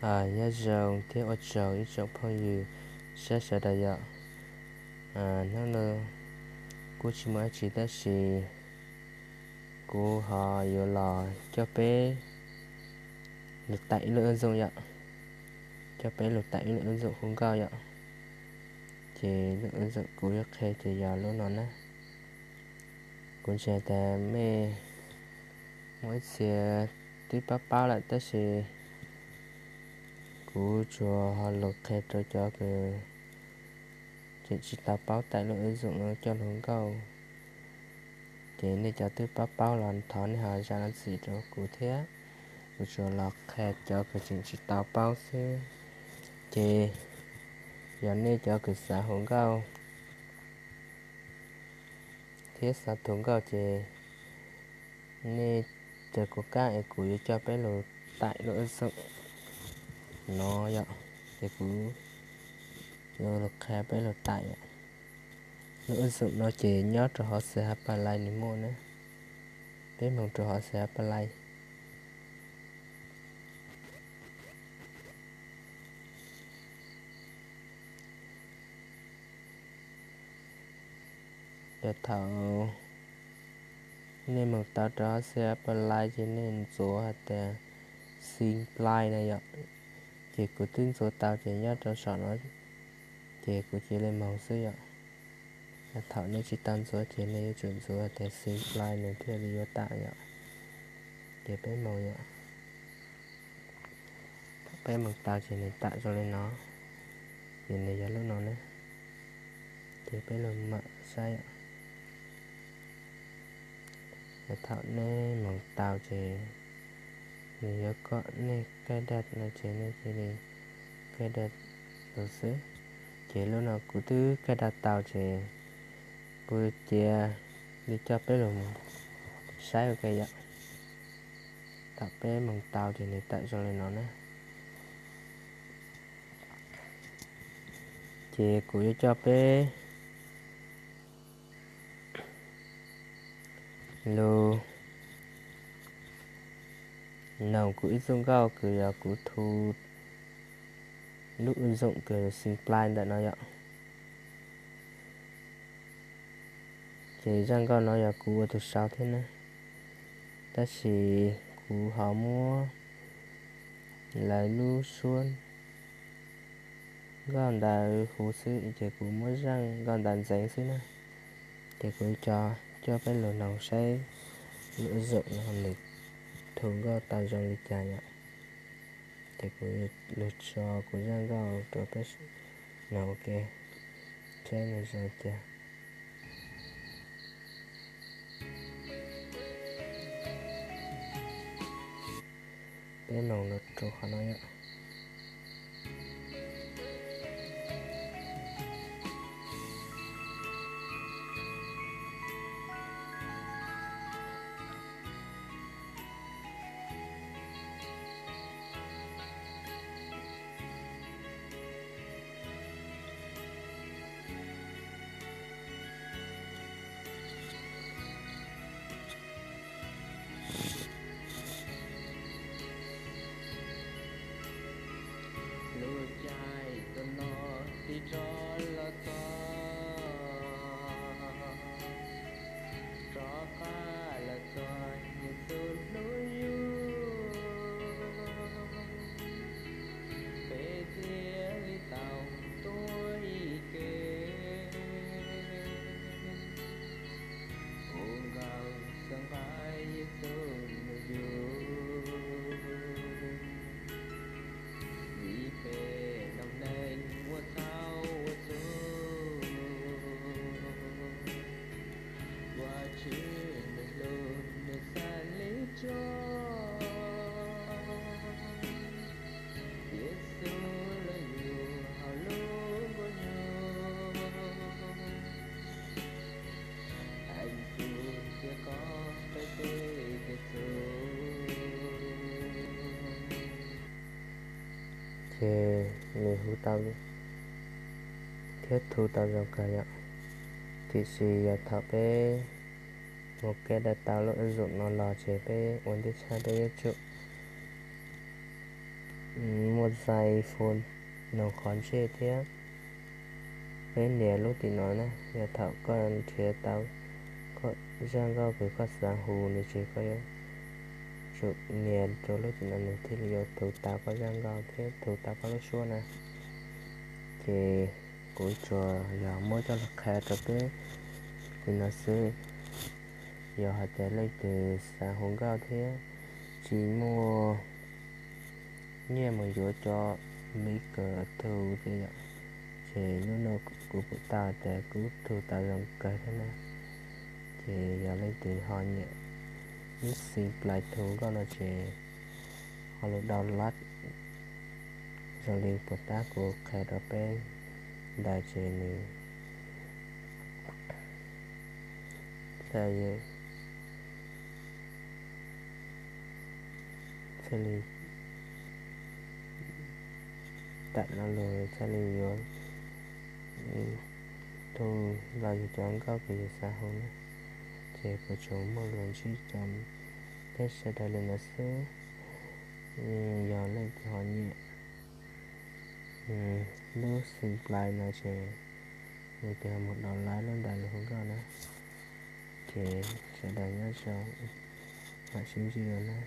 Nyob zoo thiab ua tsaug ib tsoom phooj ywg sab sawv daws yom. Hnub no kuj tsis muaj dab tsi tab sis kuv ho yuav los coj peb lug taim ib lub app zoo yom, coj peb lug taim ib lub app zoo hu nkauj yom. Ces lub app zoo kuv yuav qhia ces yog lub no na. Kuv ntseeg tas mej muaj ib txhia twb paub paub lawm tab sis kuv tsuas ho lug qhia rau cov kws tseem tsis tau paub taim lub app zoo no coj lug hu nkauj. Ces nej cov twb paub paub los thov nej ho zam lub txim rau kuv thiab. Kuv tsuas los qhia cov kws tseem tsis tau paub xwb. Ces yog nej cov kws xav hu nkauj thiab xav thu nkauj ces nej caw kuv kab es kuv yuav coj peb lug taim lub app zoo no yom. Ces kuv yuav lug qhia peb lug taim yom. Lub app zoo no ces nyob rau hauv Xaha Play nws muaj na. Peb moog rau hauv Xaha Play. Yog thaum nej moog tau rau hauv Xaha Play ces nej ntxuav has tas Simply na yom. Ces kuv twb ntxuav tau ces nyob rau saum no, ces kuv cia li moog xwb yom. Yog thaum nej tsis tau ntxuav ces nej yuav tsum ntxuav has tas Simply nws thiaj li yuav tam yom. Ces peb moog yom. Thaum peb moog tau ces nws tam zoo li no, ces nws yog lub no na. Ces peb lug mam saib yom. Thaum nej moog tau ces nws yuav kom nej kaij daj no ces nej cia li kaij daj lug xwb. Ces lub no kuv twb kaij daj tau ces kuv cia li coj peb lug saib ua ke yom. Thaum peb moog tau ces nws tam zoo li no na. Ces kuv yuav coj peb lug noog kuv ib txoj nkauj kws yog kuv thu lub app zoo kws Simply ntawm no yom. Ces zaj nkauj no yog kuv ua tug sau thiab na, tab sis kuv ho muab lawv lub suab nkauj ntawd huv xwb ces kuv muab zaj nkauj ntawd ntxeev xwb na. Ces kuv coj peb lug noog saib lub app zoo no nws thu nkauj tau zoo li cas yom. Ces kuv lug tso kuv zaj nkauj rau peb noog ua ke saib nws zoo li cas. Peb noog rau qhov no yom. Lub caij tuaj no tig rov los txog, rov qab los txog yus txoj hlub yug. Peb thiaj li tau tuaj ib ke, hu nkauj txog nqa yus txoj hlub yug. Vim peb lub neej ua txhaum ua txug, Vajtswv nws hlub nws xav li cas, Yexus los yug hauv lub nkuaj nyuj, heev tus thiab koj peb tej kev txhum. Ces nws hu tau thiab thu tau zoo kawg yom. Tiam sis yog thaum peb mus kaij daj tau lub app zoo no los ces peb ua ntej tshaj peb yuav tsum Mobile phone nws qhov ntsej thiab. Peb nias lub tim no na, yog thaum koj nrhiav tau koj zaj nkauj kws koj xav hu nws ces koj yuav tsum nias rau lub tim no nws thiaj li yuav thu tau koj zaj nkauj thiab thu tau koj lub suab na. Ces kuv tsuas yog muab coj los qha rau peb li no xwb. Yog hais tias leej twg xav hu nkauj thiab tsis muaj nyiaj mus yuav cov mic kws thu thiab yom, ces lub no kuv pum tau tias kuv thu tau zoo kawg thiab na. Ces yog leej twg ho nyiam lub xim plais thu nkauj no ces ho lug download zoo li puas tab kuv qha rau peb ntawd ces nws thiaj li tawm no lug thiaj li yuav thu los yog cov nkauj kws yus xav hu na. Ces kuv tsuas muaj lus ntsib rau peb sawv daws li no xwb. Yog leej twg ho nyiam lub xim plais no ces leej twg ho mus download lub ntawd los hu nkauj na. Ces sawv daws nyob zoo, mam sib ntsib dua na.